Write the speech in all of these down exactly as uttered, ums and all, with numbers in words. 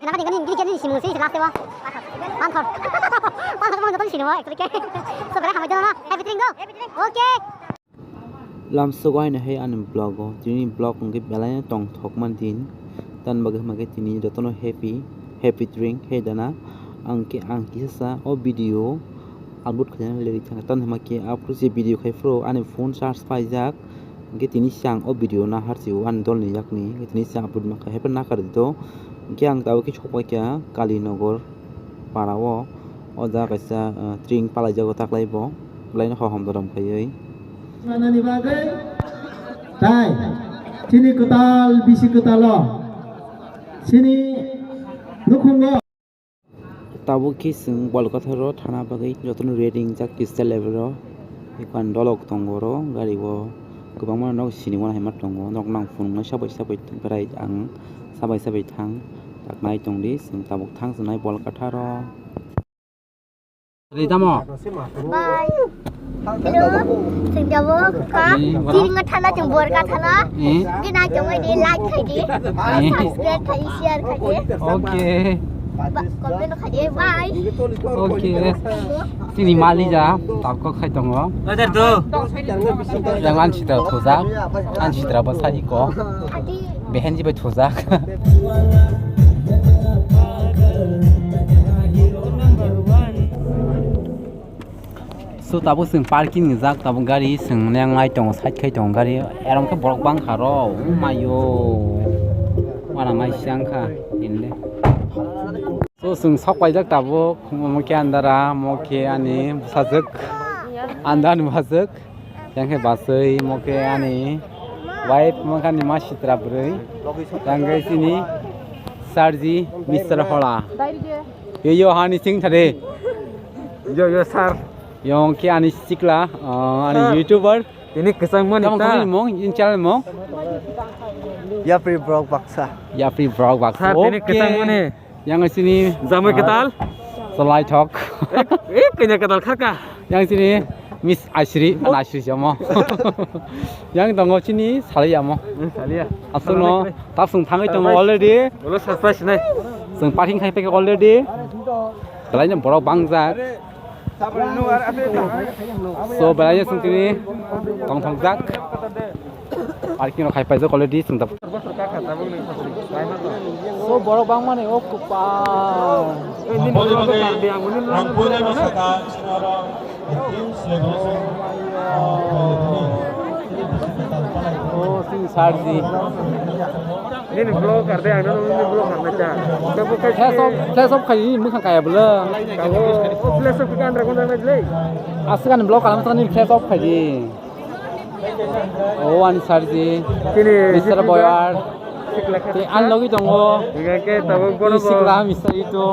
Khna kati gani gini gani simu si last wa. Panthor. Panthor mo joto sini wa actually ke. So bela hamai jono happy drink go. Okay. Lamsogo haino hai ani vlog o, tini vlog hwnkhe belai no tongthokma din, tamni bagwi hwnkhe tini jotono happy, happy drink hai dana. Ang khe, ang kisa sa o video upload khaina leri thangkha, tamni hwnkhe aphuru se video khai phuru ani phone charge paijak, hwnkhe tini se ang o video nahar sio ani dolni yakni, hwnkhe tini se upload ma khai, haiphano nakar di to, hwnkhe ang tabuk khe sokpai kha Kalinagar para o, o jaga kaisa, ah, tring palaijago taklai bo, belaino hohom dorom khaiwi. Sanani bagwi tai chini kwtal bisi kwtalo chini nukhungo. Tabuk khe chwng Bolkatharo thana bagwi jotono ready wngjak kisa level o. Ekkan dolok tongo oro gari o, kwbangma nok sini uanaima tongo, nok nang phunuknai sabai sabai berai ang sabai sabai thang tak nai tongdi chwng tabuk thang chwnai Bolkatharo. Ri tamo? Bye. Hello. Chwng tabuk kha. Ni wala? Chini wngkha thana chwng Borkatharo. Eh? Gina chwng bai di like khai di. Eh? Subscribe khai di, share khai di. Okay. Ba-, comment khai di. Bye. Okay. Chini mali ja, tabuk khai tongo. Ojar tu. Yang an sitra thujak, an sitra bo sadi ko. Adi. Behenji bai thujak. So tabuk chwng parking rijak, tabuk gari chwng neng lai tongo, side khai tongo gari, erom khe borok bangkha ro, oh mayo, wala mai siang kha, tinde. So chwng sok paijak tabuk, omo khe andara, omo khe ani bwsajwk, andar ni bwsajwk. Yang khe basui, omo khe ani wife, omo khe ani ma sitra bwrwi. Yang khe chini sarji Mister Hola. Yo, yo, hani sing thade. Yo, yo, sir. Yang khe ani sikla, uh, ani sir. YouTuber. Ini kesang mani. Tamo ta? Kami mong, in channel mong. Yapri Vlog Baksa. Yapri Vlog Baksa. Sir, ini okay. Kesang mani. Yang sini jamai ketal? Salai thok. Eh, eh, kenya ketal kharka. Yang sini Miss Asri, mana Asri jamo. Yang tongo sini salai amo. Eh, salai ya. Aswkno tapsung thangwi tongo already. Bolo surprise nai. Chwng parking khai pek already. Belai no borok bangjak. So, belai no chwng tini tongthokjak. Parking rok khai paijak already chwng tabuk. So, borok bangmani o kwpal. O, chwng sarji. Nini vlog kar de, ang nini vlog kar na cha. Flash off, flash off khai, mwkhang kaya bwle. Kabo, o flash off khe andra gonda na jilai. Aswk ani vlog kalam sakni flash off khai di. O ani sarji. Chini Mister Boyar. Te ani logi tongo. Higa ke tabuk bono bo. Sikla Mister Ito.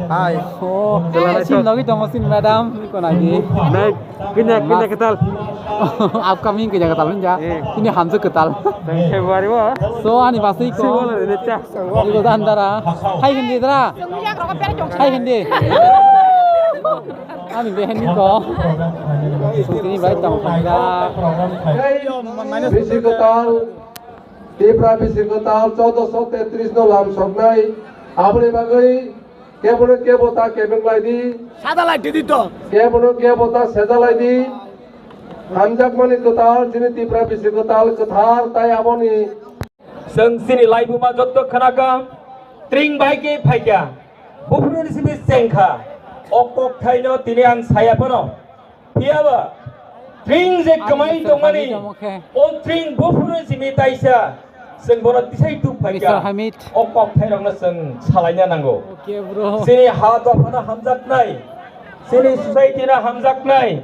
Hai. O, chini logi tongo chini madam. Konagi. Nai, kenya, kenya ketal. Upcoming kenya ketal ninja. Eh. Ini hamjak ketal. February bo. So ani basui ko. Siwala ni cha. Ibo dan dara. Hai hindi dara. Hai hindi. Ani behen ni ko. Sutini bai tong khanja. Bisi kwtal, Tipra bisi kwtal, chaudoso tetris no lam soknai. Aboni bagwi kebono kebo ta kebeng lai di. Sada lai di di to. Kebono kebo ta seda lai di. Hamjakmani kwtal, chini Tipra bisi kwtal, kwthar tai aboni. Chwng chini laibuma jotto khwnakha, tring bai khe phaikha, buphuruni simi chengkha, o kokthaino tini ang saya phano. Phiyaba, tring je kwmai tongmani, o tring buphuruni simi taisa, chwng bono tisai tuk phaikha, o kokthairokno chwng salaina nango. Chini ha dophano hamjaknai, chini society no hamjaknai,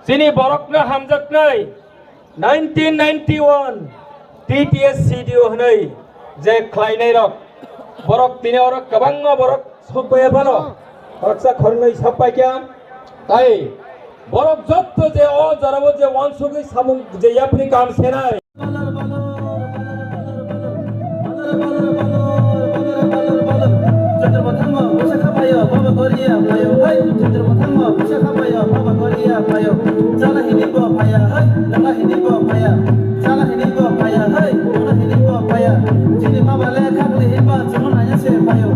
chini borokno hamjaknai, nineteen ninety-one T T S C D O hwnwi je khlainairok, borok tini oro kwbangma borok sokpaiya phano, khoroksa khoroknwi sokpaikha. Tai borok jotto je o jorao je uansugwi samung je yapri kam senai. Chwngchwrwng mwthangma bwsa khapaio, baba goria phaio, hai. Chwngchwrwng mwthangma bwsa khapaio, baba goria phaio. Chala hini bo phaiya, hai. Nangla hini bo phaiya. Chala hini bo phaiya, hai. Nangla hini bo phaiya. Chini mama le khakli himba chwngno naiya se phaio.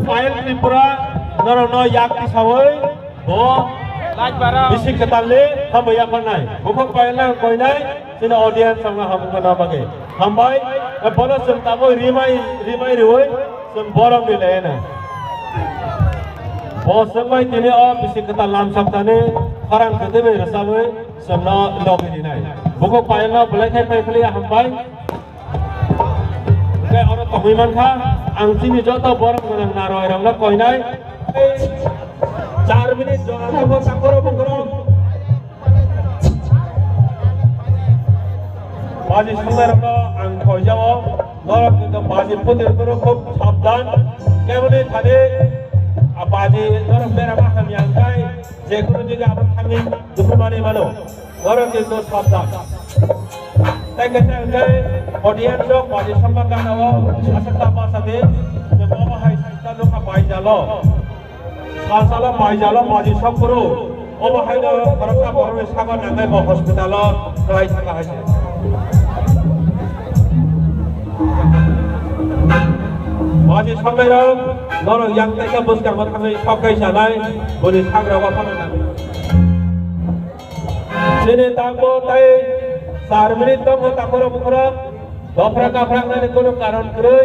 Payal Tripura, norokno yak tisawi bo bisi kwtalni hambai yapharnai. Bukhuk payalno ang koinai, chini audience rokno hamukna bagwi. Hambai, bono chwng tabuk rimai, rimai riwi chwng borom rilai no. Bo chwngbai tini o bisi kwtal lam saktani khorang kwtwi bai rwchabwi chwngno logi rinai. Bukhuk payalno belai khe phai philiya hambai. Hingke oro tongwi mankha, ang chini joto borok gwnang narwai rokno koinai. Char minute jora tongkha sakoro bongkoro. Baji songnai rokno ang koijao, norok kintu baji phutir koro khub sabdan. Keboni thani, a baji norok berama hamya hingkai, je kunu dige abo thangwi dukhumani mano. Oro kintu sabdan. Tei kaisa hwnkhe audience rok baji songma gana o aswk ta basa di, je bobo hai sita nokha paijalo. Salsalo paijalo baji sokphuru. Obo haino khoroksa borokni sago nangnai bo hospital o kwlai saka hai se. Baji songnairok norok yang taisa bwskango thangwi sok kai sanai boni sagrao phano nangnai. Chini tangbo tai char minute tongo takhoro bukhoro. Dopra kapra nani kono karon kwrwi.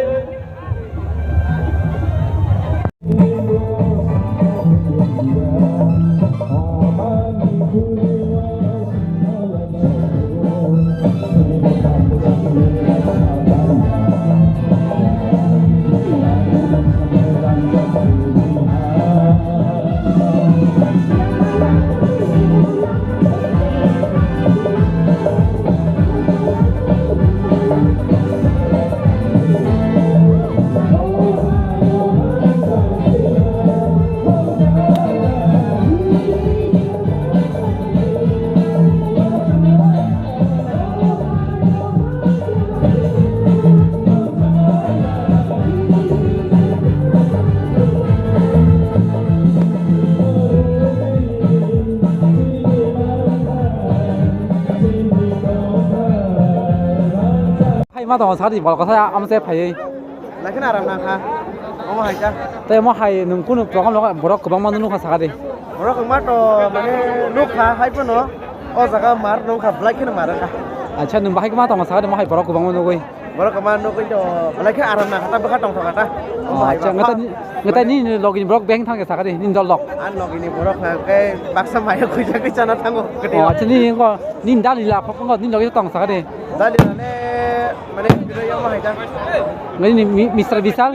Hai ma tongo sadi bol kasa amse phai. Lakin aram na kha. Omo hai ta. Tei mo hai nung kunu program logo borok kwbangma nukha sakadi. Borok wngma to mane nukha hai phano o jaga mar nukha belai kheno mar wngkha. Acha nung bahai ma tongo sakadi mo hai borok kwbangma nugwi. Borok kwbangma nugwi to belai khe aram na kha ta bwkha tongthok kha ta. Omo hai acha ba. Ngata ni ngata ni logi borok beng thang sakadi ni dol lok. An logi ni borok kha ke baksa maya khuja khuja na thango. Acha ni ko ni dal ila phok ni logi tong sakadi. Dal ila ne mane biro yama hai ta. Ni mister Bisal.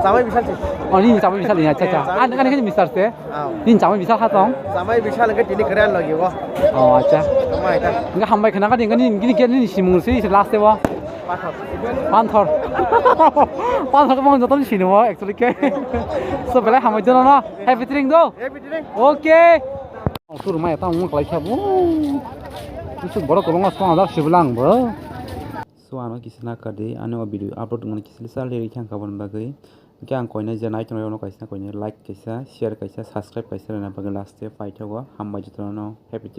Chamai Bisal se. Oh, nini chamai Bisal ni, acha, acha. Ani, ani khe Mister se. Aw. Nini chamai Bisal ha tong? Chamai Bisal ke tini keren lagi wo. Oh, acha. Chamai ta. Enggak hambai khna ka ding, nini, nini, nini simung se, se last wo. Pathor. Panthor. Panthor ko mang joto ni sini wo, actually ke. So, belai hambai jono no. Happy training do. Happy training. Okay. Sur mai ta mung kalai khabu. Su borok kwbangma song ajak sibulang bo. So, ano kisa nakar di, ani o video upload wngmani kisa lisa leri thang kaboni bagwi. Hingke ang koinai je nai tongnai rokno kaisa koinai like kaisa, share kaisa, subscribe kaisa rwna bagwi last o paithago. Hambai jotono happy.